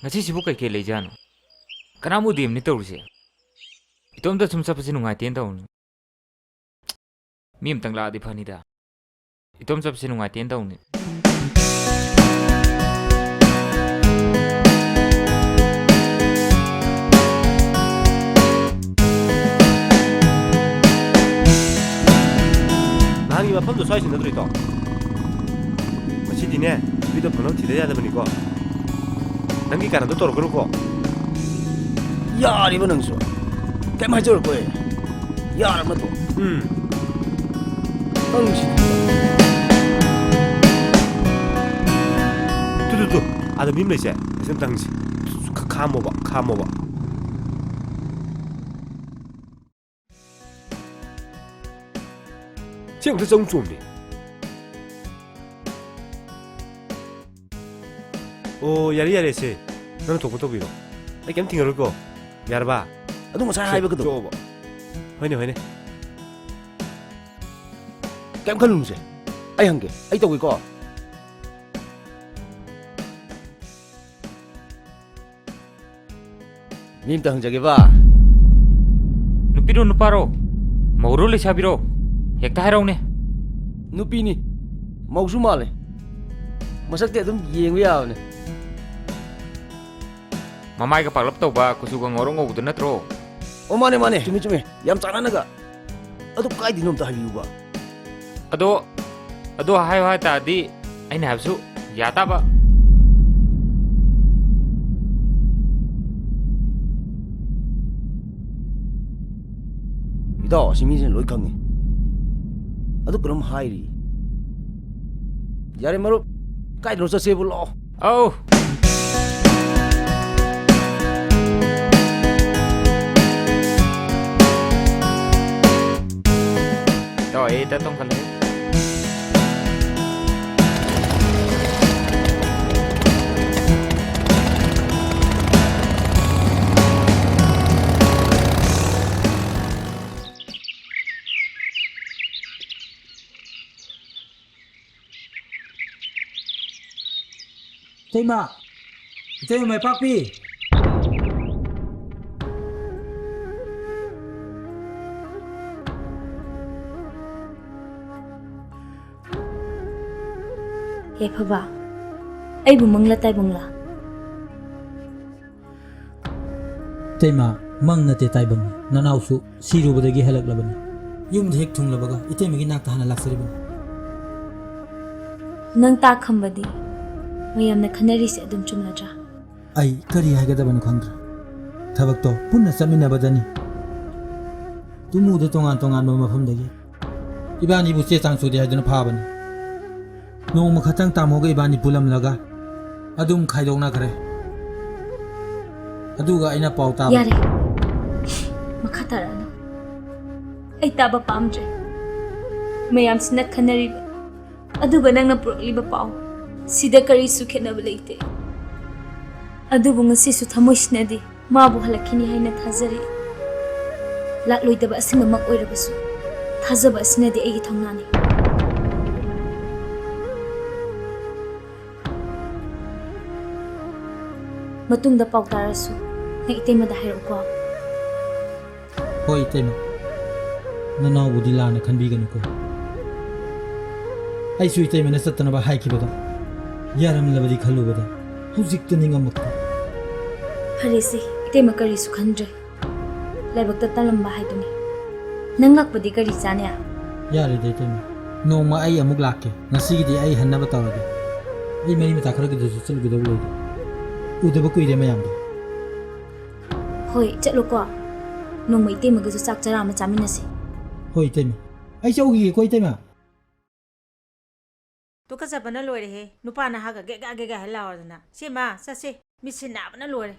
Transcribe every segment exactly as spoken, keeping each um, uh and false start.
ꯉꯁꯤꯁꯤꯕꯨ ꯀꯩꯀꯩ ꯂꯩꯖꯥꯠꯅꯣ? ꯀꯅꯥꯝ ꯎꯗꯦꯕꯅꯤ ꯇꯧꯔꯤꯁꯦ꯫ ꯏꯇꯣꯝꯇ ꯁꯨꯝ ꯆꯠꯄꯁꯦ ꯅꯨꯡꯉꯥꯏꯇꯦꯅ ꯇꯧꯕꯅꯤ꯫ ꯃꯤ ꯑꯝꯇꯪ ꯂꯥꯛꯑꯗꯤ ꯐꯅꯤꯗ꯫ ꯏꯇꯣꯝ ꯆꯠꯄꯁꯦ ꯅꯨꯡꯉꯥꯏꯇꯦꯅ ꯇꯧꯕꯅꯤ꯫ ꯅꯍꯥꯟꯒꯤ ꯃꯐꯝꯗꯣ ꯁ꯭ꯋꯥꯏꯁꯤ ꯅꯠꯇ꯭ꯔꯣ, ꯏꯇꯥꯎ? ꯉꯁꯤꯗꯤꯅꯦ, ꯅꯨꯄꯤꯗꯣ ꯐꯪꯅꯕ ꯊꯤꯗ ꯌꯥꯗꯕꯅꯤꯀꯣ꯫ ꯅꯪꯒꯤ ꯀꯥꯔꯟꯗꯣ ꯇꯧꯔꯛꯀꯅꯨꯀꯣ꯫ ꯌꯥꯔꯤꯕ ꯅꯪꯁꯨ? ꯀꯩꯝ ꯍꯥꯏꯖꯔꯛꯀꯣꯏ꯫ ꯌꯥꯔ ꯃꯇꯨꯡ꯫ ꯎꯝ꯫ ꯅꯪꯁꯤ꯫ Two, two, two. ꯑꯥꯗ ꯃꯤ ꯑꯃ ꯂꯩꯁꯦ꯫ ꯑꯁꯤ ꯑꯝꯇ ꯍꯪꯁꯤ꯫ ꯈ-, ꯈꯥꯝꯃꯣꯕ, ꯈꯥꯝꯃꯣꯕ꯫ ꯁꯤ ꯑꯃꯨꯛꯇ ꯆꯪ ꯆꯣꯝꯗꯦ꯫ ꯑꯣ, ꯌꯥꯔꯦ, ꯌꯥꯔꯦ, ꯁꯦ꯫ ꯅꯪꯅ ꯊꯣꯛꯄ ꯇꯧꯕꯤꯔꯣ꯫ ꯑꯩ ꯀꯩꯝ ꯊꯤꯡꯉꯔꯣꯏꯀꯣ꯫ ꯌꯥꯔꯕ? ꯑꯗꯨ ꯉꯁꯥꯏ ꯁꯦ, ꯍꯥꯏꯕꯒꯗꯣ꯫ ꯆꯣꯛꯑꯣꯕ꯫ ꯍꯣꯏꯅꯦ, ꯍꯣꯏꯅꯦ꯫ ꯀꯩꯝ ꯈꯜꯂꯨꯅꯨꯁꯦ꯫ ꯑꯩ ꯍꯪꯒꯦ꯫ ꯑꯩ ꯇꯧꯒꯦꯀꯣ꯫ ꯃꯤ ꯑꯝꯇ ꯍꯪꯖꯒꯦꯕ꯫ ꯅꯨꯄꯤꯔꯣ, ꯅꯨꯄꯥꯔꯣ? ꯃꯧꯔꯣ, ꯂꯩꯁꯥꯕꯤꯔꯣ? ꯍꯦꯛꯇ ꯍꯥꯏꯔꯛꯎꯅꯦ꯫ ꯅꯨꯄꯤꯅꯤ꯫ ꯃꯧꯁꯨ ꯃꯥꯜꯂꯦ꯫ ꯃꯁꯛꯇꯤ ꯑꯗꯨꯝ ꯌꯦꯡꯕ ꯌꯥꯕꯅꯦ꯫ ꯃꯃꯥꯏꯒ ꯄꯥꯛꯂꯞ ꯇꯧꯕ, ꯀꯨꯆꯨꯒ ꯉꯧꯔꯣꯛ ꯉꯧꯕꯗꯨ ꯅꯠꯇ꯭ꯔꯣ? ꯑꯣ, ꯃꯥꯅꯦ, ꯃꯥꯅꯦ꯫ ꯆꯨꯝꯃꯤ, ꯆꯨꯝꯃꯤ꯫ ꯌꯥꯝ ꯆꯥꯟꯅꯅꯒ꯫ ꯑꯗꯨ ꯀꯥꯏꯗꯩꯅꯣ ꯑꯝꯇ ꯍꯥꯏꯕꯤꯌꯨꯕ꯫ ꯑꯗꯣ, ꯑꯗꯣ ꯍꯥꯏꯌꯣ ꯍꯥꯏ ꯇꯥꯔꯗꯤ ꯑꯩꯅ ꯍꯥꯏꯕꯁꯨ ꯌꯥ ꯇꯥꯕ꯫ ꯏꯇꯥꯎ, ꯑꯁꯤ ꯃꯤꯁꯤꯅ ꯂꯣꯏ ꯈꯪꯉꯤ꯫ ꯑꯗꯨ ꯀꯩꯅꯣꯝ ꯍꯥꯏꯔꯤ꯫ ꯌꯥꯔꯦ ꯃꯔꯨꯞ, ꯀꯥꯏꯗꯅꯣ ꯆꯠꯁꯦꯕꯨ ꯂꯥꯛꯑꯣ꯫ ꯑꯧ꯫ ꯇꯧ, ꯑꯩ ꯇ ꯇꯣꯡꯈꯠꯂꯦ꯫ ꯏꯇꯩꯃ, ꯏꯇꯩꯃ ꯃꯥꯏꯄꯥꯛꯄꯤ! ꯌꯥꯏꯐꯕ, ꯑꯩꯕꯨ ꯃꯪꯂꯥ ꯇꯥꯏꯕꯪꯂꯥ? ꯏꯇꯩꯃ, ꯃꯪ ꯅꯠꯇꯦ ꯇꯥꯏꯕꯪꯅꯤ꯫ ꯅꯅꯥꯎꯁꯨ ꯁꯤꯔꯨꯕꯗꯒꯤ ꯍꯜꯂꯛꯂꯕꯅꯤ꯫ ꯌꯨꯝꯗ ꯍꯦꯛ ꯊꯨꯡꯂꯕꯒ ꯏꯇꯩꯃꯒꯤ ꯅꯥꯛꯇ ꯍꯥꯟꯅ ꯂꯥꯛꯆꯔꯤꯕꯅꯤ꯫ ꯅꯪ ꯇꯥꯛꯈꯝꯕꯗꯤ ꯃꯌꯥꯝꯅ ꯈꯟꯅꯔꯤꯁꯦ ꯑꯗꯨꯝ ꯆꯨꯝꯂꯗ꯭ꯔꯥ? ꯑꯩ ꯀꯔꯤ ꯍꯥꯏꯒꯗꯕꯅꯣ ꯈꯪꯗ꯭ꯔꯦ꯫ ꯊꯕꯛꯇꯣ ꯄꯨꯟꯅ ꯆꯠꯃꯤꯟꯅꯕꯗꯅꯤ꯫ ꯇꯨꯃꯨꯗ ꯇꯣꯉꯥꯟ ꯇꯣꯉꯥꯟꯕ ꯃꯐꯝꯗꯒꯤ ꯏꯕꯥꯅꯤꯕꯨ ꯆꯦ ꯆꯥꯡ ꯁꯨꯗꯦ ꯍꯥꯏꯗꯨꯅ ꯐꯥꯕꯅꯤ꯫ ꯅꯣꯡꯃ ꯈꯛꯇꯪ ꯇꯥꯃꯣꯒ ꯏꯕꯥꯅꯤ ꯄꯨꯜꯂꯝꯂꯒ ꯑꯗꯨꯝ ꯈꯥꯏꯗꯣꯛꯅꯈ꯭ꯔꯦ꯫ ꯑꯗꯨꯒ ꯑꯩꯅ ꯄꯥꯎ ꯇꯥꯕ꯫ ꯌꯥꯔꯦ꯫ ꯃꯈꯥ ꯇꯥꯔꯛꯑꯅꯨ꯫ ꯑꯩ ꯇꯥꯕ ꯄꯥꯝꯗ꯭ꯔꯦ꯫ ꯃꯌꯥꯝꯁꯤꯅ ꯈꯟꯅꯔꯤꯕ, ꯑꯗꯨꯒ ꯅꯪꯅ ꯄꯨꯔꯛꯂꯤꯕ ꯄꯥꯎ, ꯁꯤꯗ ꯀꯔꯤꯁꯨ ꯈꯦꯠꯅꯕ ꯂꯩꯇꯦ꯫ ꯑꯗꯨꯕꯨ ꯉꯁꯤꯁꯨ ꯊꯃꯣꯏꯁꯤꯅꯗꯤ ꯃꯥꯕꯨ ꯍꯜꯂꯛꯈꯤꯅꯤ ꯍꯥꯏꯅ ꯊꯥꯖꯔꯤ꯫ ꯂꯥꯛꯂꯣꯏꯗꯕ ꯑꯁꯤꯃꯛ ꯑꯣꯏꯔꯕꯁꯨ, ꯊꯥꯖꯕ ꯑꯁꯤꯅꯗꯤ ꯑꯩꯒꯤ ꯊꯧꯅꯥꯅꯤ꯫ ꯃꯇꯨꯡꯗ ꯄꯥꯎ ꯇꯥꯔꯁꯨ ꯅꯪ ꯏꯇꯩꯃꯗ ꯍꯥꯏꯔꯛꯎꯀꯣ꯫ ꯍꯣꯏ ꯏꯇꯩꯃ, ꯅꯅꯥꯎꯕꯨꯗꯤ ꯂꯥꯟꯅ ꯈꯟꯕꯤꯒꯅꯨꯀꯣ꯫ ꯑꯩꯁꯨ ꯏꯇꯩꯃꯅ ꯆꯠꯇꯅꯕ ꯍꯥꯏꯈꯤꯕꯗꯣ ꯌꯥꯔꯝꯂꯕꯗꯤ ꯈꯜꯂꯨꯕꯗ ꯍꯧꯖꯤꯛꯇ ꯅꯤꯡꯉꯝꯃꯛꯇꯦ꯫ ꯐꯔꯦꯁꯦ, ꯏꯇꯩꯃ ꯀꯔꯤꯁꯨ ꯈꯟꯗ꯭ꯔꯦ꯫ ꯂꯥꯏꯕꯛꯇ ꯇꯝꯂꯝꯕ ꯍꯥꯏꯗꯨꯅꯤ꯫ ꯅꯪ ꯂꯥꯛꯄꯗꯤ ꯀꯔꯤ ꯆꯥꯅꯤ? ꯌꯥꯔꯦꯗ ꯏꯇꯩꯃ, ꯅꯣꯡꯃ ꯑꯩ ꯑꯃꯨꯛ ꯂꯥꯛꯀꯦ꯫ ꯉꯁꯤꯒꯤꯗꯤ ꯑꯩ ꯍꯟꯅꯕ ꯇꯧꯔꯒꯦ꯫ ꯑꯩ ꯃꯔꯤ ꯃꯇꯥ ꯈꯔꯒꯤꯗꯁꯨ ꯆꯠꯂꯨꯒꯗꯕ ꯂꯩꯔꯦ꯫ ꯎꯗꯕ ꯀꯨꯏꯔꯦ ꯃꯌꯥꯝꯗꯣ꯫ ꯍꯣꯏ, ꯆꯠꯂꯨꯀꯣ꯫ ꯅꯣꯡꯃ ꯏꯇꯩꯃꯒꯁꯨ ꯆꯥꯛ ꯆꯔꯥ ꯑꯃ ꯆꯥꯃꯤꯟꯅꯁꯤ꯫ ꯍꯣꯏ ꯏꯇꯩꯃ, ꯑꯩ ꯆꯧꯈꯤꯒꯦꯀꯣ ꯏꯇꯩꯃ꯫ ꯇꯨꯀꯠꯆꯕꯅ ꯂꯣꯏꯔꯦꯍꯦ꯫ ꯅꯨꯄꯥ ꯅꯍꯥꯒ ꯒꯦꯒꯥ ꯒꯦꯒꯥ ꯍꯥꯏ ꯂꯥꯎꯔꯗꯅ꯫ ꯁꯦ ꯃꯥ, ꯆꯠꯁꯦ꯫ ꯃꯤꯠꯁꯦ ꯅꯥꯕꯅ ꯂꯣꯏꯔꯦ꯫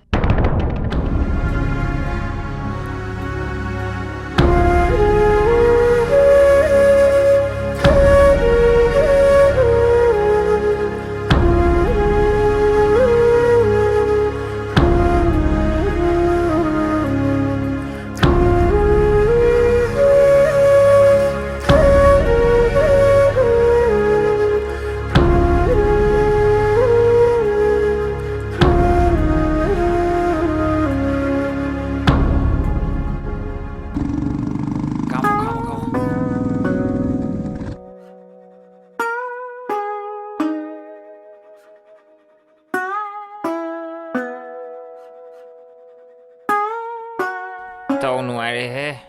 ꯏꯇꯥꯎ ꯅꯨꯡꯉꯥꯏꯔꯦꯍꯦ꯫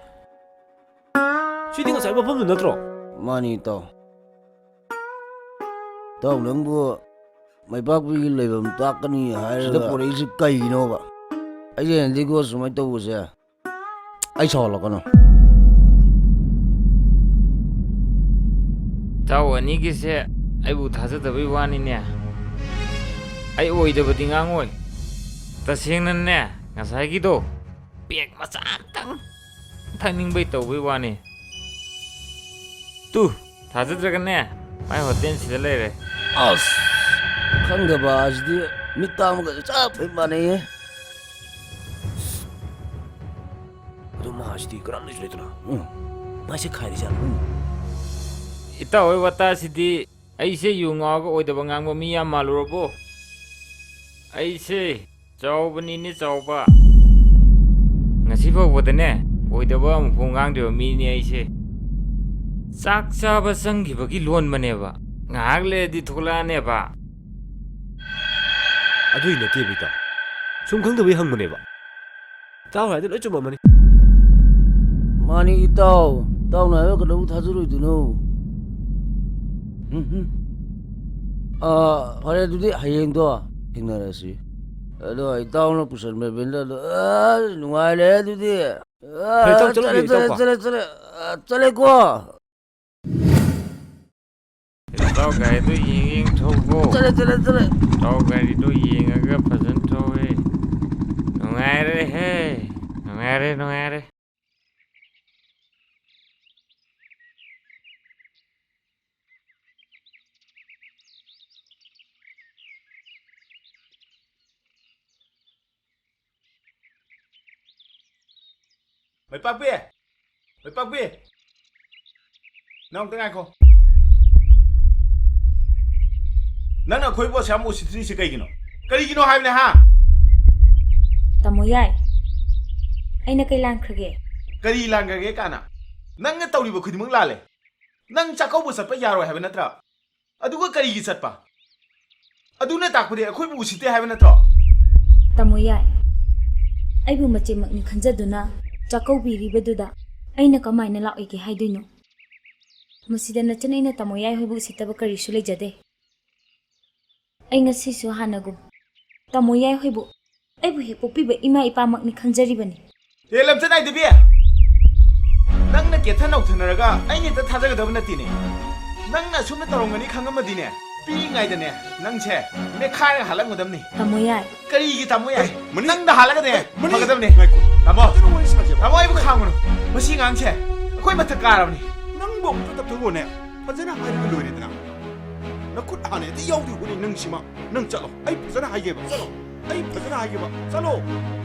ꯁꯤꯗꯤ ꯉꯁꯥꯏ ꯃꯐꯝꯗꯨ ꯅꯠꯇ꯭ꯔꯣ? ꯃꯥꯅꯤ ꯏꯇꯥꯎ꯫ ꯏꯇꯥꯎ ꯅꯪꯕꯨ ꯃꯩꯄꯥꯛꯄꯤꯒꯤ ꯂꯩꯐꯝ ꯇꯥꯛꯀꯅꯤ ꯍꯥꯏꯔꯒ ꯁꯤꯗ ꯄꯨꯔꯛꯏꯁꯤ ꯀꯩꯒꯤꯅꯣꯕ? ꯑꯩꯁꯦ ꯍꯦꯟꯗꯤꯀꯣ ꯁꯨꯃꯥꯏꯅ ꯇꯧꯕꯁꯦ ꯑꯩ ꯁꯥꯎꯍꯜꯂꯛꯀꯅꯨ꯫ ꯏꯇꯥꯎ ꯑꯅꯤꯒꯤꯁꯦ ꯑꯩꯕꯨ ꯊꯥꯖꯗꯕꯩ ꯋꯥꯅꯤꯅꯦ꯫ ꯑꯩ ꯑꯣꯏꯗꯕꯗꯤ ꯉꯥꯡꯉꯣꯏ꯫ ꯇꯁꯦꯡꯅꯅꯦ, ꯉꯁꯥꯏꯒꯤꯗꯣ ꯄꯦꯛ ꯃꯆꯥ ꯑꯝꯇꯪ ꯊꯛꯅꯤꯡꯕꯩ ꯇꯧꯕꯩ ꯋꯥꯅꯤ꯫ ꯇꯨ, ꯊꯥꯖꯗ꯭ꯔꯒꯅꯦ, ꯃꯥꯏ ꯍꯣꯇꯦꯜꯁꯤꯗ ꯂꯩꯔꯦ꯫ ꯑꯁ! ꯈꯪꯗꯕ ꯑꯁꯤꯗꯤ ꯃꯤꯠ ꯇꯥꯡꯕꯒ ꯆꯞ ꯍꯦꯛ ꯃꯥꯟꯅꯩꯌꯦ꯫ ꯑꯗꯨ ꯃꯥꯁꯤꯗꯤ ꯀꯔꯝꯗꯁꯨ ꯂꯩꯇꯅ ꯎꯝ꯫ ꯃꯥꯁꯦ ꯈꯥꯏꯔꯤꯖꯥꯠꯂꯣ? ꯏꯇꯥꯎ ꯍꯣꯏ ꯋꯥꯇꯥꯁꯤꯗꯤ ꯑꯩꯁꯦ ꯌꯨ ꯉꯥꯎꯔꯒ ꯑꯣꯏꯗꯕ ꯉꯥꯡꯕ ꯃꯤ ꯌꯥꯝ ꯃꯥꯜꯂꯨꯔꯕꯣ? ꯑꯩꯁꯦ ꯆꯥꯎꯕꯅꯤꯅꯦ, ꯆꯥꯎꯕ꯫ ꯉꯁꯤ ꯐꯥꯎꯕꯗꯅꯦ, ꯑꯣꯏꯗꯕ ꯑꯃꯨꯛꯐꯥꯎ ꯉꯥꯡꯗ꯭ꯔꯤꯕ ꯃꯤꯅꯦ ꯑꯩꯁꯦ꯫ ꯆꯥꯛ ꯆꯥꯕ ꯆꯪꯈꯤꯕꯒꯤ ꯂꯣꯟꯕꯅꯦꯕ꯫ ꯉꯥꯏꯍꯥꯛ ꯂꯩꯔꯗꯤ ꯊꯣꯛꯂꯛꯑꯅꯦꯕ꯫ ꯑꯗꯨꯏ ꯅꯠꯇꯦ ꯕꯤꯇꯥ, ꯁꯨꯝ ꯈꯪꯗꯕꯩ ꯍꯪꯕꯅꯦꯕ꯫ ꯏꯇꯥꯎ ꯍꯥꯏꯗꯤ ꯂꯣꯏ ꯆꯨꯝꯃꯝꯃꯅꯤ꯫ ꯃꯥꯅꯤ ꯏꯇꯥꯎ, ꯏꯇꯥꯎꯅ ꯍꯥꯏꯕ ꯀꯩꯗꯧꯕ ꯊꯥꯖꯔꯣꯏꯗꯣꯏꯅꯣ? ꯎꯝ, ꯎꯝ꯫ ꯑꯥ, ꯐꯔꯦ ꯑꯗꯨꯗꯤ ꯍꯌꯦꯡꯗꯣ ꯊꯦꯡꯅꯔꯁꯤ꯫ ꯑꯗꯣ ꯏꯇꯥꯎꯅ ꯄꯨꯁꯟꯕ ꯕꯦꯟꯗꯔꯗꯣ ꯑꯁ ꯅꯨꯡꯉꯥꯏꯔꯦ ꯑꯗꯨꯗꯤ꯫ ꯑꯥ, ꯐꯔꯦ, ꯏꯇꯥꯎ, ꯆꯠꯂꯨꯈꯤꯒꯦ, ꯆꯠꯂꯦ, ꯆꯠꯂꯦ, ꯏꯇꯥꯎꯀꯣ꯫ ꯆꯠꯂꯦ, ꯑꯥ, ꯆꯠꯂꯦꯀꯣ꯫ ꯏꯇꯥꯎ ꯒꯥꯔꯤꯗꯣ ꯌꯦꯡ ꯌꯦꯡ ꯊꯧꯀꯣ꯫ ꯆꯠꯂꯦ, ꯆꯠꯂꯦ, ꯆꯠꯂꯦ꯫ ꯏꯇꯥꯎ ꯒꯥꯔꯤꯗꯣ ꯌꯦꯡꯉꯒ ꯐꯖꯅ ꯊꯧꯋꯦ꯫ ꯅꯨꯡꯉꯥꯏꯔꯦꯍꯦ꯫ ꯅꯨꯡꯉꯥꯏꯔꯦ, ꯅꯨꯡꯉꯥꯏꯔꯦ꯫ ꯃꯩꯄꯥꯛꯄꯤ! ꯃꯩꯄꯥꯛꯄꯤ! ꯅꯪ ꯑꯝꯇ ꯉꯥꯏꯈꯣ꯫ ꯅꯪꯅ ꯑꯩꯈꯣꯏ ꯕꯣꯁ ꯌꯥꯝ ꯎꯁꯤꯠꯇ꯭ꯔꯤꯁꯦ ꯀꯩꯒꯤꯅꯣ? ꯀꯔꯤꯒꯤꯅꯣ ꯍꯥꯏꯕꯅꯦ, ꯍꯥ? ꯇꯥꯃꯣ ꯌꯥꯏ꯫ ꯑꯩꯅ ꯀꯩ ꯂꯥꯟꯈ꯭ꯔꯒꯦ? ꯀꯔꯤ ꯂꯥꯟꯈ꯭ꯔꯒꯦ ꯀꯥꯏꯅ? ꯅꯪꯅ ꯇꯧꯔꯤꯕ ꯈꯨꯗꯤꯡꯃꯛ ꯂꯥꯜꯂꯦ꯫ ꯅꯪ ꯆꯥꯛꯀꯧꯕ ꯆꯠꯄ ꯌꯥꯔꯣꯏ ꯍꯥꯏꯕ ꯅꯠꯇ꯭ꯔꯥ? ꯑꯗꯨꯒ ꯀꯔꯤꯒꯤ ꯆꯠꯄ? ꯑꯗꯨꯅ ꯇꯥꯛꯄꯗꯤ ꯑꯩꯈꯣꯏꯕꯨ ꯎꯁꯤꯠꯇꯦ ꯍꯥꯏꯕ ꯅꯠꯇ꯭ꯔꯣ? ꯇꯥꯃꯣ ꯌꯥꯏ꯫ ꯑꯩꯕꯨ ꯃꯆꯦꯃꯛꯅꯤ ꯈꯟꯖꯗꯨꯅ ꯆꯥꯛꯀꯧꯕꯤꯔꯤꯕꯗꯨꯗ ꯑꯩꯅ ꯀꯃꯥꯏꯅ ꯂꯥꯛꯑꯣꯏꯒꯦ ꯍꯥꯏꯗꯣꯏꯅꯣ? ꯃꯁꯤꯗ ꯅꯆꯟ ꯑꯩꯅ ꯇꯥꯃꯣ ꯌꯥꯏ ꯍꯣꯏꯕꯨ ꯎꯁꯤꯠꯇꯕ ꯀꯔꯤꯁꯨ ꯂꯩꯖꯗꯦ꯫ ꯑꯩ ꯉꯁꯤꯁꯨ ꯍꯥꯟꯅꯒꯨꯝ ꯇꯥꯃꯣ ꯌꯥꯏ ꯍꯣꯏꯕꯨ ꯑꯩꯕꯨ ꯍꯦꯛ ꯄꯣꯛꯄꯤꯕ ꯏꯃꯥ ꯏꯄꯥꯃꯛꯅꯤ ꯈꯟꯖꯔꯤꯕꯅꯤ꯫ ꯍꯦ ꯂꯝꯆꯠ ꯅꯥꯏꯗꯕꯤ! ꯅꯪꯅ ꯀꯦꯊ ꯅꯧꯊꯅꯔꯒ ꯑꯩꯅ ꯍꯦꯛꯇ ꯊꯥꯖꯒꯗꯕ ꯅꯠꯇꯦꯅꯦ꯫ ꯅꯪꯅ ꯑꯁꯨꯝꯅ ꯇꯧꯔꯝꯒꯅꯤ ꯈꯪꯉꯝꯃꯗꯤꯅꯦ, ꯄꯤꯛꯏꯉꯩꯗꯅꯦ ꯅꯪꯁꯦ ꯃꯦꯈꯥꯏꯔꯒ ꯍꯥꯠꯂꯝꯒꯗꯕꯅꯤ꯫ ꯇꯥꯃꯣ ꯌꯥꯏ꯫ ꯀꯔꯤꯒꯤ ꯇꯥꯃꯣ ꯌꯥꯏ? ꯃꯅꯤ- ꯅꯪꯗ ꯍꯥꯠꯂꯒꯅꯦ ꯃꯅꯤ- ꯐꯒꯗꯕꯅꯤ꯫ ꯉꯥꯏꯈꯣ꯫ ꯇꯥꯃꯣ, ꯐꯖꯅ ꯋꯥꯔꯤ ꯁꯥꯖꯦꯕ꯫ ꯇꯥꯃꯣ ꯑꯩꯕꯨ ꯈꯥꯡꯉꯨꯅꯨ꯫ ꯃꯁꯤ ꯑꯉꯥꯡꯁꯦ ꯑꯩꯈꯣꯏ ꯃꯊꯛ ꯀꯥꯔꯕꯅꯤ꯫ ꯅꯪꯕꯨ ꯑꯃꯨꯛꯇ ꯇꯞꯊꯒꯣꯅꯦ꯫ ꯐꯖꯅ ꯍꯥꯏꯔꯒ ꯂꯣꯏꯔꯦꯗꯅ꯫ ꯅꯈꯨꯠ ꯍꯥꯟꯅ ꯍꯦꯛꯇ ꯌꯥꯎꯗ꯭ꯔꯤꯕꯅꯤ ꯅꯪꯁꯤꯃ꯫ ꯅꯪ ꯆꯠꯂꯣ꯫ ꯑꯩ ꯐꯖꯅ ꯍꯥꯏꯒꯦꯕ꯫ ꯆꯠꯂꯣ꯫ ꯑꯩ ꯐꯖꯅ ꯍꯥꯏꯒꯦꯕ꯫ ꯆꯠꯂꯣ꯫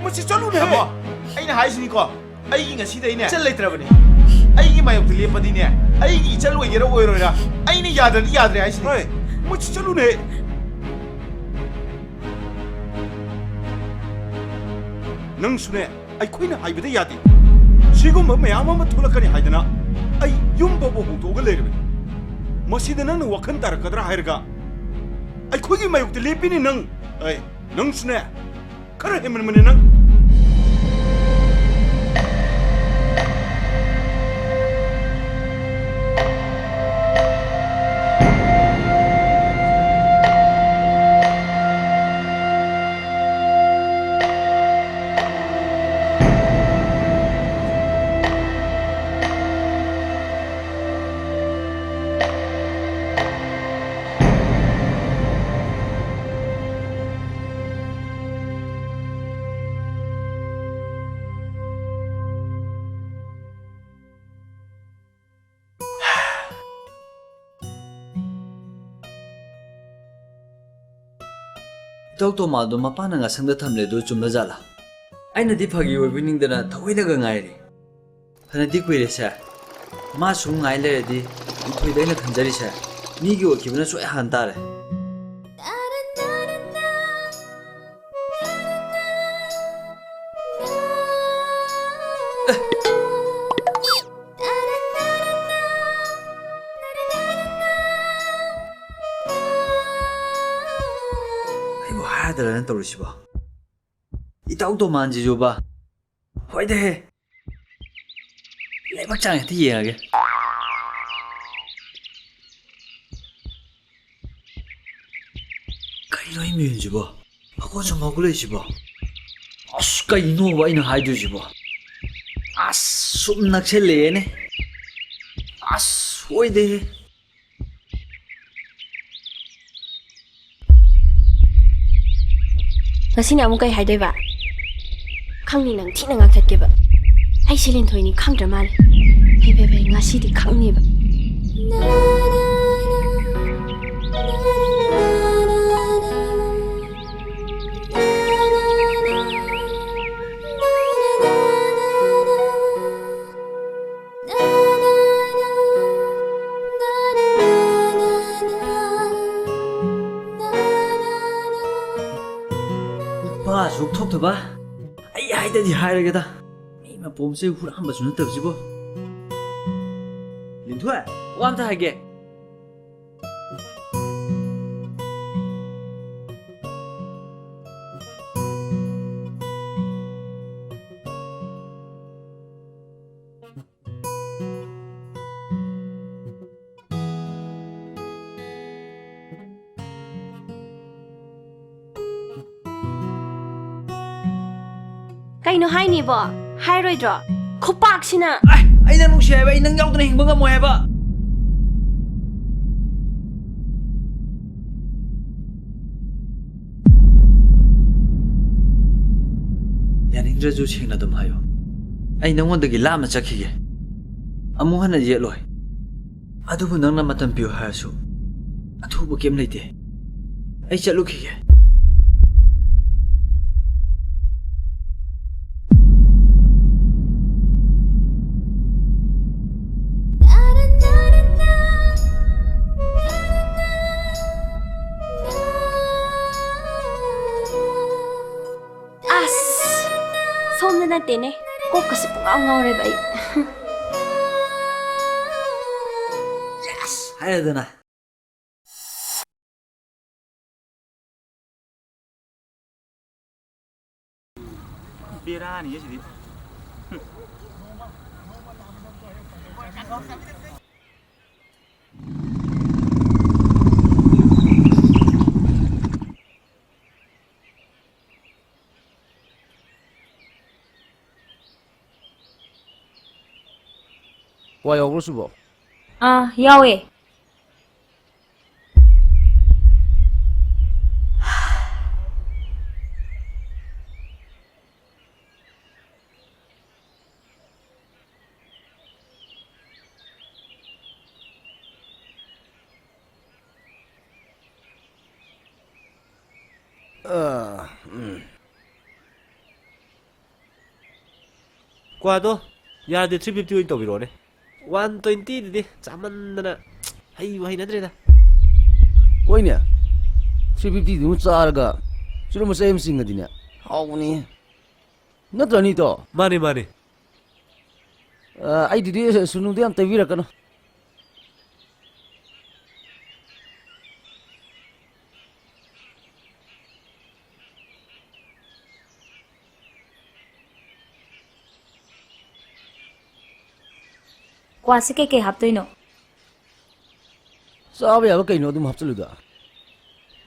ꯃꯁꯤ ꯆꯠꯂꯨꯅꯦ꯫ ꯇꯥꯃꯣ, ꯑꯩꯅ ꯍꯥꯏꯁꯤꯅꯤꯀꯣ, ꯑꯩꯒꯤ ꯉꯁꯤꯗꯩꯅꯦ ꯏꯆꯜ ꯂꯩꯇ꯭ꯔꯕꯅꯤ꯫ ꯑꯩꯒꯤ ꯃꯥꯌꯣꯛꯇ ꯂꯦꯞꯄꯗꯤꯅꯦ, ꯑꯩꯒꯤ ꯏꯆꯜ ꯑꯣꯏꯒꯦꯔꯥ ꯑꯣꯏꯔꯣꯏꯔꯥ, ꯑꯩꯅ ꯌꯥꯗ꯭ꯔꯗꯤ ꯌꯥꯗ꯭ꯔꯦ ꯍꯥꯏꯁꯤꯅꯤ꯫ ꯍꯣꯏ, ꯃꯁꯤ ꯆꯠꯂꯨꯅꯦ꯫ ꯅꯪꯁꯨꯅꯦ, ꯑꯩꯈꯣꯏꯅ ꯍꯥꯏꯕꯗ ꯌꯥꯗꯦ꯫ ꯁꯤꯒꯨꯝꯕ ꯃꯌꯥꯝ ꯑꯃ ꯊꯣꯛꯂꯛꯀꯅꯤ ꯍꯥꯏꯗꯅ ꯑꯩ ꯌꯨꯝ ꯐꯥꯎꯕ ꯍꯣꯡꯗꯣꯛꯑꯒ ꯂꯩꯔꯕꯅꯤ꯫ ꯃꯁꯤꯗ ꯅꯪꯅ ꯋꯥꯈꯜ ꯇꯥꯔꯛꯀꯗ꯭ꯔꯥ ꯍꯥꯏꯔꯒ ꯑꯩꯈꯣꯏꯒꯤ ꯃꯥꯌꯣꯛꯇ ꯂꯦꯞꯄꯤꯅꯤ ꯅꯪ꯫ ꯑꯩ, ꯅꯪꯁꯨꯅꯦ, ꯈꯔ ꯍꯦꯟꯃꯟꯕꯅꯦ ꯅꯪ꯫ ꯏꯇꯥꯎ ꯇꯣꯃꯥꯗꯣ ꯃꯄꯥꯅ ꯉꯁꯪꯗ ꯊꯝꯂꯦ ꯑꯗꯨ ꯆꯨꯝꯕ ꯖꯥꯠꯂꯥ? ꯑꯩꯅꯗꯤ ꯐꯥꯒꯤ ꯑꯣꯏꯕꯣꯏ ꯅꯤꯡꯗꯅ ꯊꯑꯣꯏꯅꯒ ꯉꯥꯏꯔꯤ꯫ ꯐꯅꯗꯤ ꯀꯨꯏꯔꯦꯁꯦ꯫ ꯃꯥ ꯁꯨꯝ ꯉꯥꯏ ꯂꯩꯔꯗꯤ ꯂꯤꯟꯊꯣꯏꯗ ꯑꯩꯅ ꯈꯟꯖꯔꯤꯁꯦ ꯃꯤꯒꯤ ꯑꯣꯏꯈꯤꯕꯅ ꯁꯣꯏ ꯍꯥꯟ ꯇꯥꯔꯦ꯫ ꯑꯩꯕꯨ ꯍꯥꯏꯗ꯭ꯔꯅ ꯇꯧꯔꯤꯁꯤꯕꯣ? ꯏꯇꯥꯎ ꯇꯣꯃꯥꯟꯁꯤꯁꯨꯕ꯫ ꯍꯣꯏꯗꯍꯦ, ꯂꯥꯏꯕꯛ ꯆꯥꯡ ꯍꯦꯛꯇ ꯌꯦꯡꯉꯒꯦ꯫ ꯀꯩꯅꯣ ꯑꯩ ꯃꯌꯨꯝꯁꯤꯕꯣ? ꯃꯈꯣꯟ ꯁꯨꯝ ꯍꯧꯒꯠꯂꯛꯏꯁꯤꯕꯣ? ꯑꯁ, ꯀꯩꯅꯣꯕ ꯑꯩꯅ ꯍꯥꯏꯗꯣꯏꯁꯤꯕꯣ? ꯑꯁ, ꯁꯨꯝ ꯅꯛꯁꯜꯂꯛꯑꯦꯅꯦ꯫ ꯑꯁ, ꯁꯣꯏꯗꯦꯍꯦ꯫ ꯉꯁꯤꯅ ꯑꯃꯨꯛ ꯀꯩ ꯍꯥꯏꯗꯣꯏꯕ? ꯈꯪꯅꯤ, ꯅꯪ ꯊꯤꯅ ꯉꯥꯛꯊꯠꯀꯦꯕ꯫ ꯑꯩꯁꯦ ꯂꯤꯟꯊꯣꯏꯅꯤ ꯈꯪꯗ꯭ꯔ ꯃꯥꯜꯂꯦ꯫ ꯐꯩ, ꯐꯩ, ꯐꯩ, ꯉꯁꯤꯗꯤ ꯈꯪꯅꯦꯕ꯫ ꯅꯨꯄꯥ ꯑꯁꯨꯛ ꯊꯣꯛꯇꯕ? ꯑꯩ ꯍꯥꯏꯗꯗꯤ ꯍꯥꯏꯔꯒꯦꯗ꯫ ꯃꯤ ꯃꯄꯣꯝꯁꯦ ꯍꯨꯔꯥꯟꯕꯁꯨ ꯅꯠꯇꯕꯁꯤꯕꯣ꯫ ꯂꯤꯟꯊꯣꯏ, ꯋꯥ ꯑꯝꯇ ꯍꯥꯏꯒꯦ꯫ ꯀꯩꯅꯣ ꯍꯥꯏꯅꯤꯕꯣ? ꯍꯥꯏꯔꯣꯏꯗ꯭ꯔꯣ? ꯈꯨꯄꯥꯛꯁꯤꯅ꯫ ꯑꯩ, ꯑꯩ ꯅꯪ ꯅꯨꯡꯁꯤ ꯍꯥꯏꯕ, ꯑꯩ ꯅꯪ ꯌꯥꯎꯗꯅ ꯍꯤꯡꯕ ꯉꯝꯃꯣꯏ ꯍꯥꯏꯕ꯫ ꯌꯥꯅꯤꯡꯗ꯭ꯔꯁꯨ ꯁꯦꯡꯅ ꯑꯗꯨꯝ ꯍꯥꯏꯌꯣ꯫ ꯑꯩ ꯅꯪꯉꯣꯟꯗꯒꯤ ꯂꯥꯞꯅ ꯆꯠꯈꯤꯒꯦ꯫ ꯑꯃꯨꯛ ꯍꯟꯅ ꯌꯦꯠꯂꯣꯏ꯫ ꯑꯗꯨꯕꯨ ꯅꯪꯅ ꯃꯇꯝ ꯄꯤꯌꯨ ꯍꯥꯏꯔꯁꯨ ꯑꯊꯨꯕ ꯀꯩꯝ ꯂꯩꯇꯦ꯫ ꯑꯩ ꯆꯠꯂꯨꯈꯤꯒꯦ꯫ ꯑꯁ! ꯁꯣꯝꯗ ꯅꯠꯇꯦꯅꯦ꯫ ꯀꯣꯛꯀꯁꯦ ꯄꯨꯡꯉꯥꯎ ꯉꯥꯎꯔꯦꯕ ꯑꯩ꯫ ꯌꯦꯁ! ꯍꯥꯏꯔꯦꯗꯅ꯫ ꯕꯦꯔꯥꯅꯤꯍꯦ ꯁꯤꯗꯤ꯫ ꯀ꯭ꯋꯥ ꯌꯥꯎꯕ꯭ꯔꯣ ꯁꯤꯕꯣ? ꯑꯥ, ꯌꯥꯎꯋꯦ꯫ ꯑ, ꯎꯝ꯫ ꯀ꯭ꯋꯥꯗꯣ ꯌꯥꯔꯗꯤ three fifty ꯑꯣꯏꯅ ꯇꯧꯕꯤꯔꯛꯑꯣꯅꯦ꯫ One twenty ꯗꯨꯗꯤ ꯆꯥꯃꯟꯗꯅ ꯍꯩꯕꯨ ꯍꯩꯅꯗ꯭ꯔꯦꯗ꯫ ꯍꯣꯏꯅꯦ, three fifty ꯗꯨꯃ ꯆꯥꯔꯒ ꯆꯨꯔꯨꯞ ꯃꯆꯩ ꯑꯃ ꯆꯤꯡꯉꯗꯤꯅꯦ, ꯍꯥꯎꯕꯅꯤ꯫ ꯅꯠꯇ꯭ꯔꯅꯦ, ꯏꯇꯥꯎ? ꯃꯥꯅꯤ, ꯃꯥꯅꯤ꯫ ꯑ, ꯑꯩꯗꯨꯗꯤ ꯁꯨꯅꯨꯗꯣ ꯌꯥꯝ ꯇꯩꯕꯤꯔꯛꯀꯅꯨ꯫ ꯀ꯭ꯋꯥꯁꯤ ꯀꯩꯀꯩ ꯍꯥꯞꯇꯣꯏꯅꯣ? ꯆꯥꯕ ꯌꯥꯕ ꯀꯩꯅꯣ ꯑꯗꯨꯝ ꯍꯥꯞꯆꯜꯂꯨꯗ꯫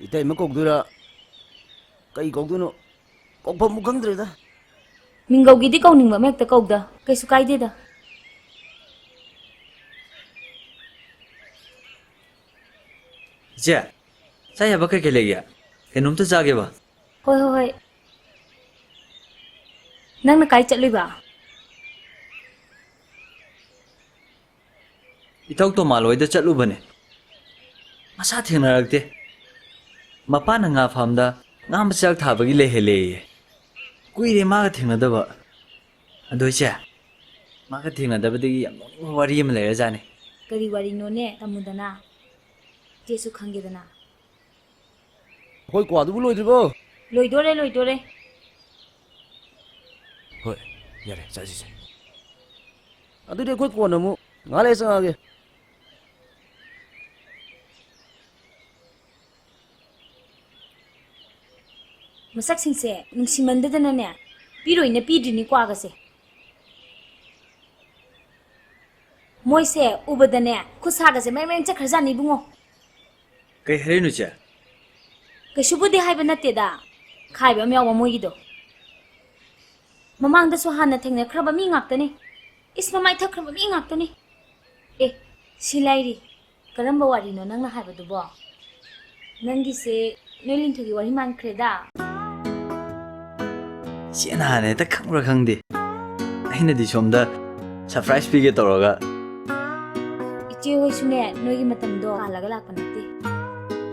ꯏꯇꯩꯃ ꯀꯧꯗꯣꯏꯔꯥ, ꯀꯩ ꯀꯧꯗꯣꯏꯅꯣ, ꯀꯧꯐꯝꯕꯨ ꯈꯪꯗ꯭ꯔꯦꯗ꯫ ꯃꯤꯡꯒꯧꯒꯤꯗꯤ ꯀꯧꯅꯤꯡꯕ ꯑꯃ ꯍꯦꯛꯇ ꯀꯧꯗ, ꯀꯩꯁꯨ ꯀꯥꯏꯗꯦꯗ꯫ ꯏꯆꯦ, ꯆꯥ ꯌꯥꯕ ꯀꯩꯀꯩ ꯂꯩꯒꯦ? ꯀꯩꯅꯣꯝꯇ ꯆꯥꯒꯦꯕ꯫ ꯍꯣꯏ, ꯍꯣꯏ, ꯍꯣꯏ꯫ ꯅꯪꯅ ꯀꯥꯏ ꯆꯠꯂꯨꯏꯕ? ꯏꯇꯧ ꯇꯣꯃꯥꯜ ꯍꯣꯏꯗ ꯆꯠꯂꯨꯕꯅꯦ꯫ ꯃꯁꯥ ꯊꯦꯡꯅꯔꯛꯇꯦ꯫ ꯃꯄꯥꯅ ꯉꯥ ꯐꯥꯝꯗ ꯉꯥ ꯃꯆꯥꯛ ꯊꯥꯕꯒꯤ ꯂꯩꯍꯜꯂꯦꯌꯦ꯫ ꯀꯨꯏꯔꯦ ꯃꯥꯒ ꯊꯦꯡꯅꯗꯕ꯫ ꯑꯗꯣ ꯏꯆꯦ, ꯃꯥꯒ ꯊꯦꯡꯅꯗꯕꯗꯒꯤ ꯌꯥꯝ ꯅꯣꯛꯅꯤꯡꯕ ꯋꯥꯔꯤ ꯑꯃ ꯂꯩꯔꯖꯥꯠꯅꯤ꯫ ꯀꯔꯤ ꯋꯥꯔꯤꯅꯣꯅꯦ? ꯇꯝꯃꯨꯗꯅ꯫ ꯏꯆꯦꯁꯨ ꯈꯪꯒꯦꯗꯅ꯫ ꯑꯩꯈꯣꯏ ꯀ꯭ꯋꯥꯗꯨꯕꯨ ꯂꯣꯏꯗ꯭ꯔꯤꯕꯣ? ꯂꯣꯏꯗꯣꯔꯦ, ꯂꯣꯏꯗꯣꯔꯦ꯫ ꯍꯣꯏ, ꯌꯥꯔꯦ, ꯆꯠꯁꯤꯁꯦ꯫ ꯑꯗꯨꯗꯤ ꯑꯩꯈꯣꯏ ꯀꯣꯟꯅ ꯑꯃꯨꯛ ꯉꯥꯏꯍꯥꯛ ꯂꯩꯔ ꯆꯪꯉꯛꯑꯒꯦ꯫ ꯃꯁꯛꯁꯤꯡꯁꯦ ꯅꯨꯡꯁꯤꯃꯟꯗꯗꯅꯅꯦ, ꯄꯤꯔꯣꯏꯅ ꯄꯤꯗ꯭ꯔꯤꯅꯤ ꯀ꯭ꯋꯥꯒꯁꯦ꯫ ꯃꯣꯏꯁꯦ ꯎꯕꯗꯅꯦ ꯈꯨꯠ ꯁꯥꯒꯁꯦ ꯃꯔꯦꯡ ꯃꯔꯦꯡ ꯆꯠꯈ꯭ꯔꯖꯥꯠꯅꯤ ꯏꯕꯨꯡꯉꯣ꯫ ꯀꯩ ꯍꯥꯏꯔꯤꯅꯣ ꯏꯆꯦ? ꯀꯩꯁꯨꯕꯨꯗꯤ ꯍꯥꯏꯕ ꯅꯠꯇꯦꯗ, ꯈꯥꯏꯕ ꯑꯃ ꯌꯥꯎꯕ ꯃꯣꯏꯒꯤꯗꯣ꯫ ꯃꯃꯥꯡꯗꯁꯨ ꯍꯥꯟꯅ ꯊꯦꯡꯅꯈ꯭ꯔꯕ ꯃꯤ ꯉꯥꯛꯇꯅꯤ꯫ ꯏꯁ, ꯃꯃꯥꯏ ꯊꯛꯈ꯭ꯔꯕ ꯃꯤ ꯉꯥꯛꯇꯅꯤ꯫ ꯑꯦ, ꯁꯤ ꯂꯩꯔꯤ꯫ ꯀꯔꯝꯕ ꯋꯥꯔꯤꯅꯣ ꯅꯪꯅ ꯍꯥꯏꯕꯗꯨꯕꯣ? ꯅꯪꯒꯤꯁꯦ ꯅꯣꯏ ꯂꯤꯟꯊꯣꯏꯒꯤ ꯋꯥꯔꯤ ꯃꯥꯟꯈ꯭ꯔꯦꯗ꯫ ꯏꯆꯦꯅ ꯍꯥꯟꯅ ꯍꯦꯛꯇ ꯈꯪꯕ꯭ꯔꯥ ꯈꯪꯗꯦ꯫ ꯑꯩꯅꯗꯤ ꯁꯣꯝꯗ surprise ꯄꯤꯒꯦ ꯇꯧꯔꯒ꯫ ꯏꯆꯦ ꯍꯣꯏꯁꯨꯅꯦ, ꯅꯣꯏꯒꯤ ꯃꯇꯝꯗꯣ ꯀꯥꯜꯂꯒ ꯂꯥꯛꯄ ꯅꯠꯇꯦ꯫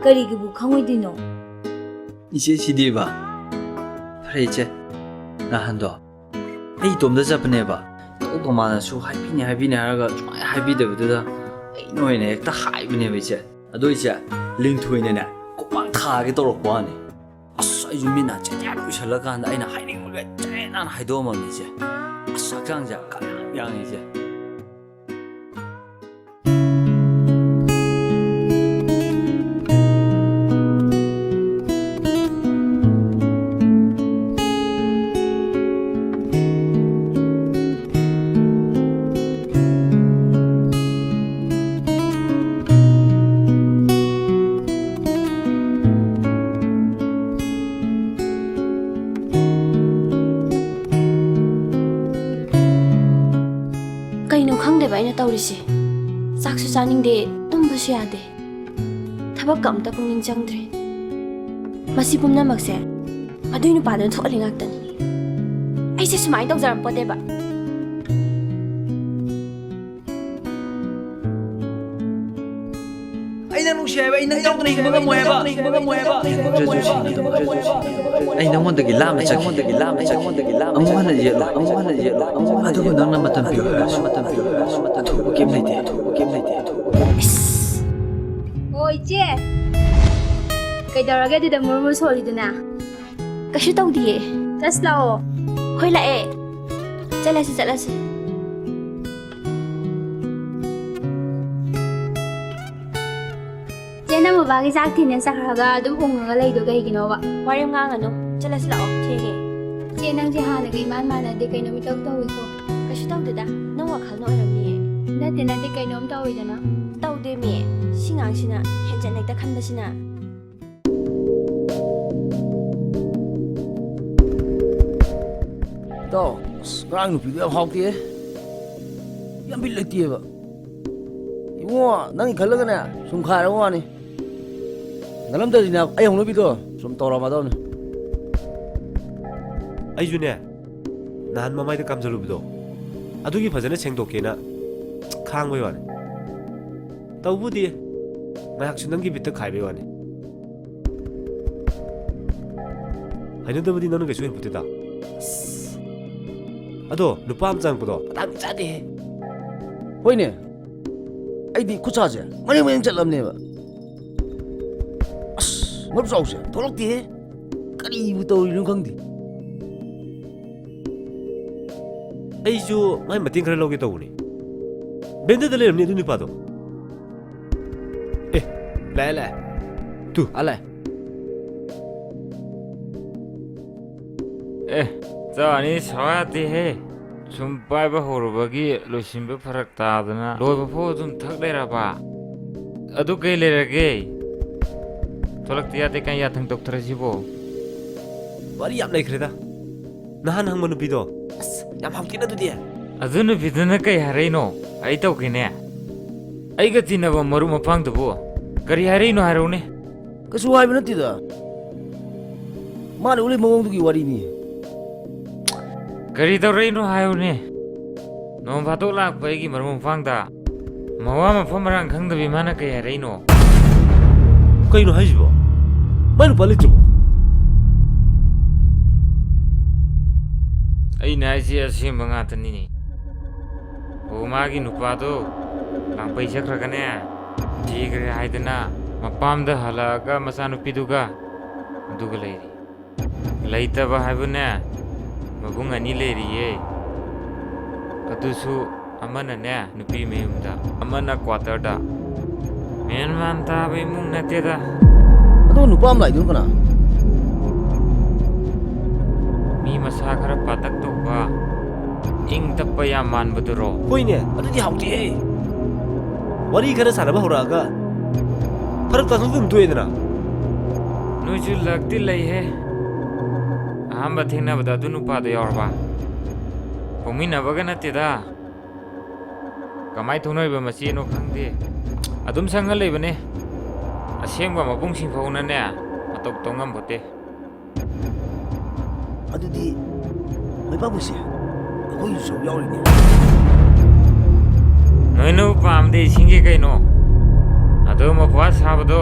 ꯀꯔꯤꯒꯤꯕꯨ ꯈꯪꯉꯣꯏꯗꯣꯏꯅꯣ? ꯏꯆꯦ ꯁꯤꯗꯤꯕ꯫ ꯐꯔꯦ ꯏꯆꯦ, ꯅꯍꯥꯟꯗꯣ ꯑꯩ ꯏꯇꯣꯝꯗ ꯆꯠꯄꯅꯦꯕ꯫ ꯏꯇꯧ ꯇꯣꯃꯥꯅꯁꯨ ꯍꯥꯏꯕꯤꯅꯤ ꯍꯥꯏꯕꯤꯅꯤ ꯍꯥꯏꯔꯒ ꯁꯨꯃꯥꯏꯅ ꯍꯥꯏꯕꯤꯗꯕꯗꯨꯗ ꯑꯩꯅ ꯑꯣꯏꯅ ꯍꯦꯛꯇ ꯍꯥꯏꯕꯅꯦꯕ ꯏꯆꯦ꯫ ꯑꯗꯣ ꯏꯆꯦ, ꯂꯤꯟꯊꯣꯏꯅꯅꯦ ꯈꯨꯄꯥꯛ ꯊꯥꯒꯦ ꯇꯧꯔꯛꯄ ꯋꯥꯅꯤ꯫ ꯑꯁ, ꯑꯩꯁꯨ ꯃꯤꯠ ꯅꯥ ꯆꯦꯠ ꯆꯦꯠ ꯎꯏꯁꯜꯂꯀꯥꯟꯗ ꯑꯩꯅ ꯍꯥꯏꯅꯤꯡꯕꯒ ꯆꯦꯠ ꯅꯥꯟꯅ ꯍꯥꯏꯗꯣꯛꯑꯝꯃꯕꯅꯤ ꯏꯆꯦ꯫ ꯑꯁ, ꯍꯛꯆꯥꯡꯁꯦ ꯀꯌꯥꯝ ꯌꯥꯡꯉꯤ ꯏꯆꯦ꯫ ꯀꯩꯅꯣ ꯈꯪꯗꯦꯕ ꯑꯩꯅ ꯇꯧꯔꯤꯁꯦ꯫ ꯆꯥꯛꯁꯨ ꯆꯥꯅꯤꯡꯗꯦ, ꯇꯨꯝꯕꯁꯨ ꯌꯥꯗꯦ꯫ ꯊꯕꯛꯀ ꯑꯝꯇ ꯄꯨꯛꯅꯤꯡ ꯆꯪꯗ꯭ꯔꯦ꯫ ꯃꯁꯤ ꯄꯨꯝꯅꯃꯛꯁꯦ ꯑꯗꯨꯏ ꯅꯨꯄꯥꯗꯨꯅ ꯊꯣꯛꯍꯜꯂꯤ ꯉꯥꯛꯇꯅꯤ꯫ ꯑꯩꯁꯦ ꯁꯨꯃꯥꯏꯅ ꯇꯧꯖꯔꯝꯄꯣꯠꯇꯦꯕ꯫ ꯑꯩ ꯅꯪ ꯅꯨꯡꯁꯤ ꯍꯥꯏꯕ, ꯑꯩ ꯅꯪ ꯌꯥꯎꯗꯅ ꯍꯤꯡꯕ ꯉꯝꯃꯣꯏ ꯍꯥꯏꯕ꯫ ꯑꯩ ꯅꯪꯉꯣꯟꯗꯒꯤ ꯂꯥꯞꯅ ꯆꯠꯈꯤ꯫ ꯑꯃꯨꯛ ꯍꯟꯅ ꯌꯦꯠꯂꯣ, ꯑꯃꯨꯛ ꯍꯟꯅ ꯌꯦꯠꯂꯣ, ꯑꯃꯨꯛ ꯍꯟꯅ ꯌꯦꯠꯂꯣ꯫ ꯑꯗꯨꯕꯨ ꯅꯪꯅ ꯃꯇꯝ ꯄꯤꯌꯨ ꯍꯥꯏꯔꯁꯨ, ꯃꯇꯝ ꯄꯤꯌꯨ ꯍꯥꯏꯔꯁꯨ, ꯑꯊꯨꯕ ꯀꯩꯝ ꯂꯩꯇꯦ, ꯑꯊꯨꯕ ꯀꯩꯝ ꯂꯩꯇꯦ, ꯑꯊꯨꯕ ꯀꯩꯝ ꯂꯩꯇꯦ꯫ ꯑꯣ, ꯏꯆꯦ꯫ ꯀꯩꯗꯧꯔꯒꯦ ꯑꯗꯨꯗ ꯃꯨꯔꯨ ꯃꯨꯔꯨ ꯁꯣꯜꯂꯤꯗꯨꯅ? ꯀꯩꯁꯨ ꯇꯧꯗꯤꯌꯦ꯫ ꯆꯠꯁꯤ ꯂꯥꯛꯑꯣ꯫ ꯍꯣꯏ, ꯂꯥꯛꯑꯦ꯫ ꯆꯠꯂꯁꯤ, ꯆꯠꯂꯁꯤ꯫ ꯆꯦ, ꯅꯪ ꯕꯕꯥꯒꯤ ꯆꯥꯛ ꯊꯤꯟꯅ ꯆꯠꯈ꯭ꯔꯒ ꯑꯗꯨꯝ ꯎꯪꯉꯒ ꯂꯩꯗꯣ ꯀꯩꯒꯤꯅꯣꯕ? ꯋꯥꯔꯦꯝ ꯉꯥꯡꯉꯅꯨ꯫ ꯆꯠꯂꯁꯤ ꯂꯥꯛꯑꯣ, ꯊꯦꯡꯉꯦ꯫ ꯆꯦ, ꯅꯪꯁꯦ ꯍꯥꯟꯅꯒ ꯏꯃꯥꯟ ꯃꯥꯟꯅꯗꯦ, ꯀꯩꯅꯣ ꯃꯤꯇꯧ ꯇꯧꯏꯀꯣ? ꯀꯩꯁꯨ ꯇꯧꯗꯦꯗ, ꯅꯪ ꯋꯥꯈꯜꯅ ꯑꯣꯏꯔꯝꯅꯤꯌꯦ꯫ ꯅꯠꯇꯦ, ꯅꯠꯇꯦ, ꯀꯩꯅꯣꯝ ꯇꯧꯋꯤꯗꯅ꯫ ꯇꯧꯗꯦꯃꯤ꯫ ꯁꯤ ꯉꯥꯡꯁꯤꯅ ꯍꯦꯟꯖꯟ ꯍꯦꯛꯇ ꯈꯟꯕꯁꯤꯅ꯫ ꯏꯇꯥꯎ, ꯑꯁ, ꯉꯔꯥꯡ ꯅꯨꯄꯤꯗꯣ ꯌꯥꯝ ꯍꯥꯎꯇꯦ꯫ ꯌꯥꯝ ꯕꯤꯠ ꯂꯩꯇꯦꯕ꯫ ꯏꯕꯨꯡꯉꯣ, ꯅꯪꯒꯤ ꯈꯜꯂꯒꯅꯦ ꯁꯨꯝ ꯈꯥꯏꯔꯕ ꯋꯥꯅꯤ꯫ ꯅꯠꯂꯝꯗ꯭ꯔꯗꯤꯅꯦ, ꯑꯩ ꯍꯧꯅꯕꯤꯗꯣ ꯁꯨꯝ ꯇꯧꯔꯝꯃꯗꯧꯅꯤ꯫ ꯑꯩꯁꯨꯅꯦ, ꯅꯍꯥꯟ ꯃꯃꯥꯏꯗ ꯀꯥꯝꯖꯜꯂꯨꯕꯗꯣ, ꯑꯗꯨꯒꯤ ꯐꯖꯅ ꯁꯦꯡꯗꯣꯛꯀꯦꯅ ꯈꯥꯡꯕꯩ ꯋꯥꯅꯤ꯫ ꯇꯧꯕꯨꯗꯤ ꯉꯥꯏꯍꯥꯛꯁꯨ ꯅꯪꯒꯤ ꯕꯤꯠꯇ ꯈꯥꯏꯕꯩ ꯋꯥꯅꯤ꯫ ꯍꯩꯅꯗꯕꯗꯤ ꯅꯪꯅ ꯀꯩꯁꯨ ꯍꯦꯟꯄꯣꯠꯇꯦꯗ꯫ ꯑꯁ꯫ ꯑꯗꯣ ꯅꯨꯄꯥ ꯑꯃ ꯆꯪꯉꯛꯄꯗꯣ ꯃꯇꯥꯡ ꯆꯥꯗꯦꯍꯦ꯫ ꯍꯣꯏꯅꯦ, ꯑꯩꯗꯤ ꯈꯨꯠꯁꯥꯁꯦ ꯃꯔꯦꯡ ꯃꯔꯦꯡ ꯆꯠꯂꯕꯅꯦꯕ꯫ ꯑꯁ, ꯃꯔꯨꯞ ꯆꯥꯎꯁꯦ ꯊꯣꯛꯂꯛꯇꯦꯍꯦ꯫ ꯀꯔꯤꯕꯨ ꯇꯧꯔꯤꯅꯣ ꯈꯪꯗꯦ꯫ ꯑꯩꯁꯨ ꯃꯥꯏ ꯃꯇꯦꯡ ꯈꯔ ꯂꯧꯒꯦ ꯇꯧꯕꯅꯤ꯫ ꯕꯦꯟꯗꯔꯗ ꯂꯩꯔꯝꯅꯤ ꯑꯗꯨ ꯅꯨꯄꯥꯗꯣ꯫ ꯑꯦ, ꯂꯥꯛꯑꯦ, ꯂꯥꯛꯑꯦ꯫ ꯇꯨ, ꯑꯥ ꯂꯥꯛꯑꯦ꯫ ꯑꯦ, ꯆꯥꯅꯤ ꯁꯋꯥꯇꯦꯍꯦ꯫ ꯁꯨꯝ ꯄꯥꯏꯕ ꯍꯧꯔꯨꯕꯒꯤ ꯂꯣꯏꯁꯤꯟꯕ ꯐꯔꯛ ꯇꯥꯗꯅ ꯂꯣꯏꯕ ꯐꯥꯎ ꯑꯗꯨꯝ ꯊꯛ ꯂꯩꯔꯕ? ꯑꯗꯨ ꯀꯩ ꯂꯩꯔꯒꯦ? ꯊꯣꯛꯂꯛꯇ ꯌꯥꯗꯦ ꯀꯥꯏ ꯌꯥꯊꯪ ꯇꯧꯊꯔꯁꯤꯕꯣ? ꯋꯥꯔꯤ ꯌꯥꯝ ꯂꯩꯈ꯭ꯔꯦꯗ꯫ ꯅꯍꯥꯟ ꯍꯪꯕ ꯅꯨꯄꯤꯗꯣ꯫ ꯑꯁ, ꯌꯥꯝ ꯍꯥꯎꯇꯦꯅ ꯑꯗꯨꯗꯤ꯫ ꯑꯗꯨ ꯅꯨꯄꯤꯗꯨꯅ ꯀꯩ ꯍꯥꯏꯔꯛꯏꯅꯣ? ꯑꯩ ꯇꯧꯒꯦꯅꯦ꯫ ꯑꯩꯒ ꯇꯤꯟꯅꯕ ꯃꯔꯨꯞ ꯃꯄꯥꯡꯗꯨꯕꯨ ꯀꯔꯤ ꯍꯥꯏꯔꯛꯏꯅꯣ ꯍꯥꯏꯔꯛꯎꯅꯦ꯫ ꯀꯩꯁꯨ ꯍꯥꯏꯕ ꯅꯠꯇꯦꯗ꯫ ꯃꯥꯅ ꯎꯠꯂꯤ ꯃꯑꯣꯡꯗꯨꯒꯤ ꯋꯥꯔꯤꯅꯤ꯫ ꯀꯔꯤ ꯇꯧꯔꯛꯏꯅꯣ ꯍꯥꯏꯌꯨꯅꯦ꯫ ꯅꯣꯡ ꯐꯥꯗꯣꯛ ꯂꯥꯛꯄ ꯑꯩꯒꯤ ꯃꯔꯨꯞ ꯃꯄꯥꯡꯗ ꯃꯋꯥ ꯃꯐꯝ ꯃꯔꯥꯡ ꯈꯪꯗꯕꯤ ꯃꯥꯅ ꯀꯩ ꯍꯥꯏꯔꯛꯏꯅꯣ? ꯀꯩꯅꯣ ꯍꯥꯏꯁꯤꯕꯣ? ꯃꯥꯏ ꯅꯨꯄꯥ ꯂꯩꯇ꯭ꯔꯕꯣ? ꯑꯩꯅ ꯍꯥꯏꯁꯤ ꯑꯁꯦꯡꯕ ꯉꯥꯛꯇꯅꯤꯅꯦ꯫ ꯑꯣ, ꯃꯥꯒꯤ ꯅꯨꯄꯥꯗꯣ ꯂꯥꯡꯄꯩ ꯆꯠꯈ꯭ꯔꯒꯅꯦ, ꯊꯤꯈ꯭ꯔꯦ ꯍꯥꯏꯗꯅ ꯃꯄꯥꯝꯗ ꯍꯜꯂꯛꯑꯒ ꯃꯆꯥꯅꯨꯄꯤꯗꯨꯒ ꯑꯗꯨꯒ ꯂꯩꯔꯤ꯫ ꯂꯩꯇꯕ ꯍꯥꯏꯕꯨꯅꯦ, ꯃꯕꯨꯡ ꯑꯅꯤ ꯂꯩꯔꯤꯌꯦ꯫ ꯑꯗꯨꯁꯨ ꯑꯃꯅꯅꯦ ꯅꯨꯄꯤ ꯃꯌꯨꯝꯗ, ꯑꯃꯅ ꯀ꯭ꯋꯥꯇꯔꯗ꯫ ꯃꯦꯟ ꯃꯥꯟ ꯇꯥꯕ ꯏꯃꯨꯡ ꯅꯠꯇꯦꯗ꯫ ꯑꯗꯨꯒ ꯅꯨꯄꯥ ꯑꯃ ꯂꯥꯛꯏꯗꯨꯅ ꯀꯅꯥ? ꯃꯤ ꯃꯁꯥ ꯈꯔ ꯄꯥꯇꯛ ꯇꯧꯕ, ꯏꯪ ꯇꯞꯄ ꯌꯥꯝ ꯃꯥꯟꯕꯗꯨꯔꯣ? ꯍꯣꯏꯅꯦ, ꯑꯗꯨꯗꯤ ꯍꯥꯎꯇꯦꯍꯦ꯫ ꯋꯥꯔꯤ ꯈꯔ ꯁꯥꯟꯅꯕ ꯍꯧꯔꯛꯑꯒ ꯐꯔꯛ ꯇꯥꯊꯣꯛꯇꯅ ꯇꯣꯛꯑꯦꯗꯅ꯫ ꯅꯣꯏꯁꯨ ꯂꯛꯇꯤ ꯂꯩꯍꯦ꯫ ꯑꯍꯥꯟꯕ ꯊꯦꯡꯅꯕꯗ ꯑꯗꯨ ꯅꯨꯄꯥꯗꯣ ꯌꯥꯎꯔꯕ? ꯄꯣꯛꯃꯤꯟꯅꯕꯒ ꯅꯠꯇꯦꯗ꯫ ꯀꯃꯥꯏ ꯊꯣꯛꯅꯔꯤꯕ ꯃꯆꯦꯅꯣ ꯈꯪꯗꯦ꯫ ꯑꯗꯨꯝ ꯁꯪꯉ ꯂꯩꯕꯅꯦ꯫ ꯑꯁꯦꯡꯕ ꯃꯕꯨꯡꯁꯤꯡ ꯐꯥꯎꯅꯅꯦ ꯃꯇꯧ ꯇꯧ ꯉꯝꯕꯣꯠꯇꯦ꯫ ꯑꯗꯨꯗꯤ ꯃꯩꯄꯥꯛꯄꯤꯁꯦ ꯑꯩꯈꯣꯏꯒꯤꯁꯨ ꯁꯔꯨꯛ ꯌꯥꯎꯔꯤꯅꯦ꯫ ꯅꯣꯏꯅꯕꯨ ꯄꯥꯝꯗꯦ ꯏꯁꯤꯡꯒꯤ ꯀꯩꯅꯣ? ꯑꯗꯣ ꯃꯄ꯭ꯋꯥ ꯁꯥꯕꯗꯣ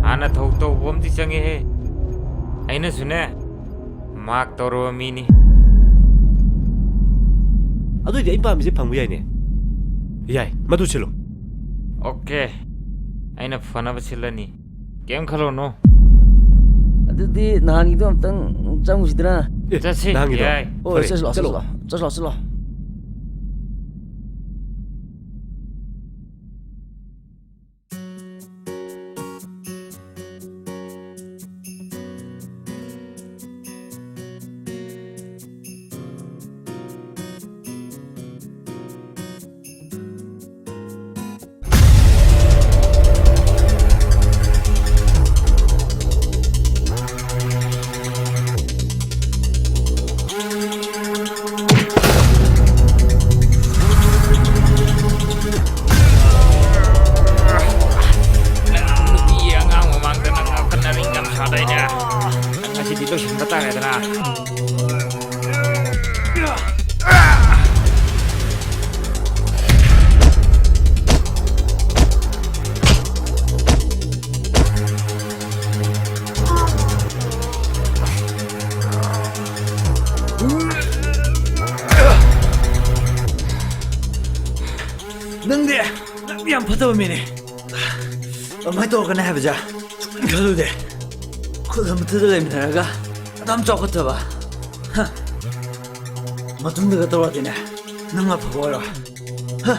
ꯍꯥꯟꯅ ꯊꯧ ꯇꯧꯕ ꯑꯃꯗꯤ ꯆꯪꯉꯦꯍꯦ꯫ ꯑꯩꯅꯁꯨꯅꯦ ꯃꯥꯛ ꯇꯧꯔꯕ ꯃꯤꯅꯤ꯫ ꯑꯗꯨꯏꯗꯤ ꯑꯩ ꯄꯥꯝꯃꯤꯁꯦ ꯐꯪꯕ ꯌꯥꯏꯅꯦ꯫ ꯌꯥꯏ, ꯃꯗꯨ ꯁꯤꯜꯂꯣ꯫ ꯑꯣꯀꯦ, ꯑꯩꯅ ꯐꯅꯕ ꯁꯤꯜꯂꯅꯤ꯫ ꯀꯩꯝ ꯈꯜꯂꯨꯅꯨ꯫ ꯑꯗꯨꯗꯤ ꯅꯍꯥꯟꯒꯤꯗꯣ ꯑꯝꯇꯪ ꯆꯪꯉꯨꯁꯤꯗꯅ꯫ ꯑꯦ, ꯆꯠꯁꯤ, ꯅꯍꯥꯟꯒꯤꯗꯣ? ꯌꯥꯏ꯫ ꯍꯣꯏ, ꯐꯔꯦ, ꯆꯠꯁꯤ ꯂꯥꯛꯑꯣ, ꯆꯠꯂꯣ꯫ ꯆꯠꯁꯤ ꯂꯥꯛꯑꯣ, ꯆꯠꯁꯤ ꯂꯥꯛꯑꯣ, ꯆꯠꯁꯤ ꯂꯥꯛꯑꯣ꯫ ꯅꯪ ꯅꯨꯄꯤ ꯑꯉꯥꯡ ꯃꯃꯥꯡꯗ ꯅꯪ ꯉꯥꯎꯈꯠꯅꯕꯤ ꯌꯥꯝ ꯁꯥꯗꯥꯏꯅꯦ? ꯅꯪ ꯉꯁꯤꯗꯤ ꯂꯣꯏꯁꯤꯟꯕ ꯇꯥꯔꯦꯗꯅ꯫ ꯅꯪꯗꯤ, ꯅꯪꯗꯤ ꯌꯥꯝ ꯐꯠꯇꯕ ꯃꯤꯅꯦ꯫ ꯑꯗꯨꯃꯥꯏꯅ ꯇꯧꯔꯛꯀꯅꯤ ꯍꯥꯏꯕꯁꯦ ꯁꯨꯛꯈꯟ ꯈꯜꯂꯨꯗꯦ꯫ ꯈꯨꯠ ꯑꯃꯠꯇꯗ ꯂꯩꯃꯤꯟꯅꯔꯒ ꯑꯗꯨꯝ ꯆꯥꯎꯈꯠꯇꯕ꯫ ꯍ꯫ ꯃꯇꯨꯡꯗꯒ ꯇꯧꯔꯛꯑꯗꯤꯅꯦ, ꯅꯪ ꯑꯐꯕ ꯑꯣꯏꯔꯣꯏ꯫ ꯍ꯫